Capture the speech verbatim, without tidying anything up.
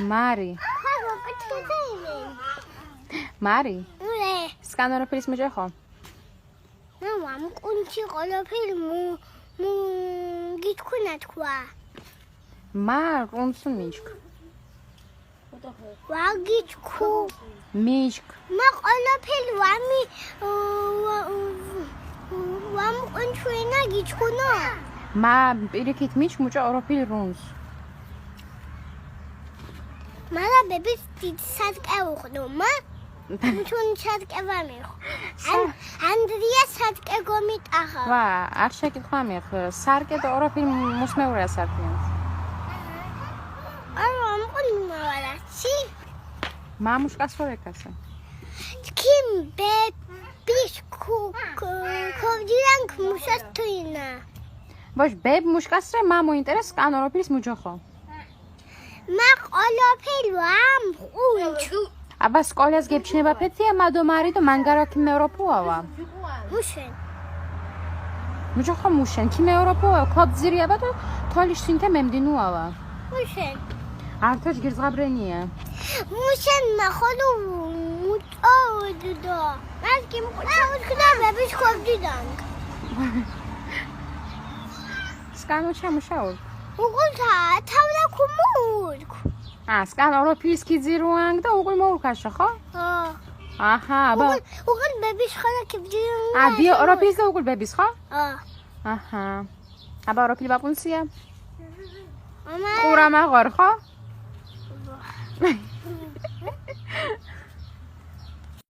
მარი. ქვა გოკითხეთ იმე. მარი. ულე. სკან ოროფილის მუჯოხო. მა ვამკუნჩი, ყოლოფილ მუ მუ გიჩქუნა თქვა. მა რუნსუ მიჩქ. ვა გიჩქუ. მიჩქ. მა ყოლოფილ ვამი ვამკუნჩუინა გიჩქუნო. მა პირიქით მიჩქ, მუჭო ოროფილ რუნს. მალა ბების დიდ სად კეუხნო, მა? თუნ სად კე ვამიხ. სა- ანდრია სად კე გომიტახა. ვა, არ შეკითხვა მიხ, სარკე და ოროფილ მუსმეურა სარკე. არა, ამყუნ მავარაცი. მამუშკას ხო ეკასა. თქიმ ბების ქუ ქოვჯირან ქმუშას თუინა. ბოშ, ბებ მუშკას რე მა მოინტერეს, სკან ოროფილის მუჯოხო. მა ყოლოფილ ვამყუნჩ. აბა სკოლას გებჩინება ფეთია, მა დო მარი დო მანგარო ქიმეოროფუავა. მუშენ. მუჯოხო მუშენ, ქიმეოროფუავა, ქობძირი აბა დო თოლის სინთე მემდინუავა. მუშენ. ართოჩ გირზღაბრენია. მუშენ მა ხოლო მუჭო უდო. მა გიმყუჩა უთქნა ბების ქობჯირან. სკანო ჩამუშაურ. უგულ თა- თავდა ქუმურქ. ა, სკან ოროფის ქიძირუანკ და უგულ მოურქაშა, ხო? ო. აჰა, აბა. უგულ, უგულ ბების ხანა ქიძირუანკ. ა, დიო, ოროფის და უგულ ბების, ხო? ო. აჰა. აბა, ოროფილი ბაპუნსია? ამა. ყურა მაღვარ, ხო?